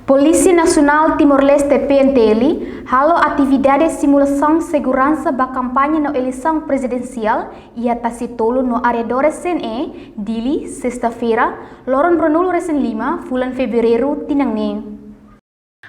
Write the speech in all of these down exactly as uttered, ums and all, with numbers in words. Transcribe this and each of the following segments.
Polísia Nasionál Timor-Leste, P N T L, halo atividade simulasaun seguransa ba kampaña no eleisaun prezidensiál iha Tasitolu no arredores C N E, Dili, sesta-feira, loron ruanulu-resin-lima, fulan Fevereiru, tinan ne'e.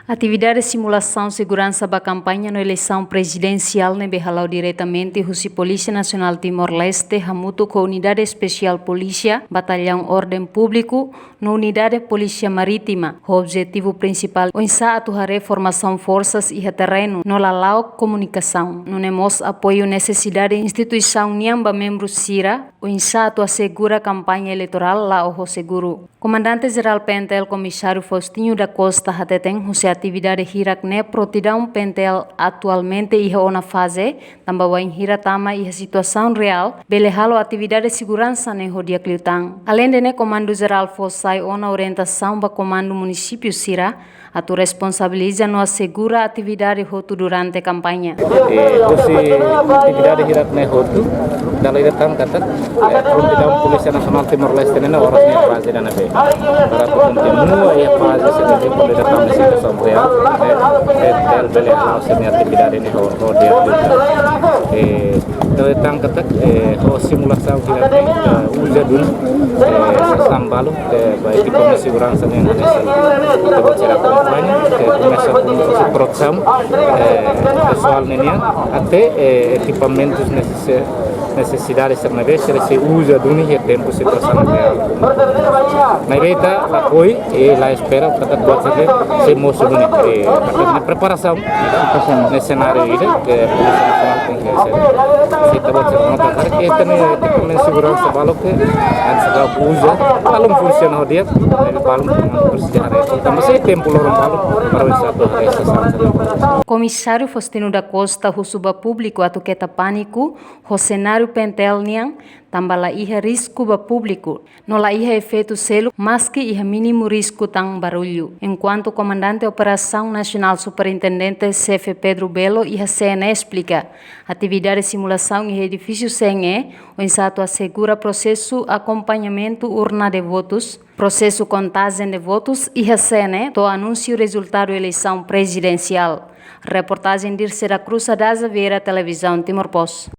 Atividade simulasaun seguransa ba kampaña no eleisaun prezidensiál ne'ebé hala'o diretamente husi Polísia Nasionál Timor-Leste hamutuk ho Unidade Espesiál Polísia, Batallaun Orden Públiku, no Unidade Polísia Marítima, ho objetivu prinsipál oinsá atu haree formasaun forsas iha terrenu no lala'ok komunikasaun, nune'e mós apoiu nesesidade instituisaun nian ba membru sira, oinsá atu asegura kampaña eleitorál la'o ho seguru. Komandante Jerál P N T L Komisáriu Faustino da Costa hateten husi atividade hirak ne'e, prontidaun P N T L atualmente iha ona faze, tanba wainhira tama iha situasaun reál, bele halo atividade seguransa ne'e ho di'ak liután. Aleinde ne'e, Komandu Jerál fó sai ona orientasaun ba komandu munisípiu sira atu responsabiliza no asegura atividade hotu durante kampaña. E, husi atividade hirak ne'e hotu, dala ida tan katak, e, prontidaun Polísia Nasionál Timor-Leste ne'e oras ne'e faze ida ne'ebé. Para atu kontinua iha faze sira ne'ebé, hodi data situasaun reál, e, e, bele, bele halo sira-nia atividade ne'e ho, ho di'ak liután. E, dala ida tan katak, e, ho simulasaun hirak ne'e, e, uza duni, e, sasán balu, e, ba ekipa seguransa nian hanesan ita-boot sira akompaña, e, komesa ho protesaun, e, pesoál ninian, até, e, ekipamentus nesese-, nesesidade sira ne'ebé sira sei uza duni iha tempu situasaun reál. Maibé ita lakohi, e la espera katak buat sira sei mosu duni, e, katak ne'e preparasaun, ne'e senáriu ida, e, Polísia Nasionál tenke ser. Se ita-boot sira nota katak ita-nia ekipamentu seguransa balu ke, antes da uza, balun funsiona ho di'ak, e, balun presiza haree. Tanba sei tempu loron balu, para oinsá atu haree sasán sira. Komisáriu Faustino da Costa husu ba públiku atu keta pániku ho senáriu P N T L nian, tanba la iha risku ba públiku, no la iha efeitu seluk, maski iha mínimu risku tan barullu. Enkuantu Komandante Operasaun Nasionál Superintendente Xefe Pedro Belo iha C N E esplika, atividade simulasaun iha edifísiu C N E, oinsá atu asegura prosesu akompañamentu urna de votus, prosesu kontajen de votus iha C N E, to'o anúnsiu rezultadu eleisaun prezidensiál. Reportajen Dirce da Cruz, Adaza Vieira, Televizaun Timor Post.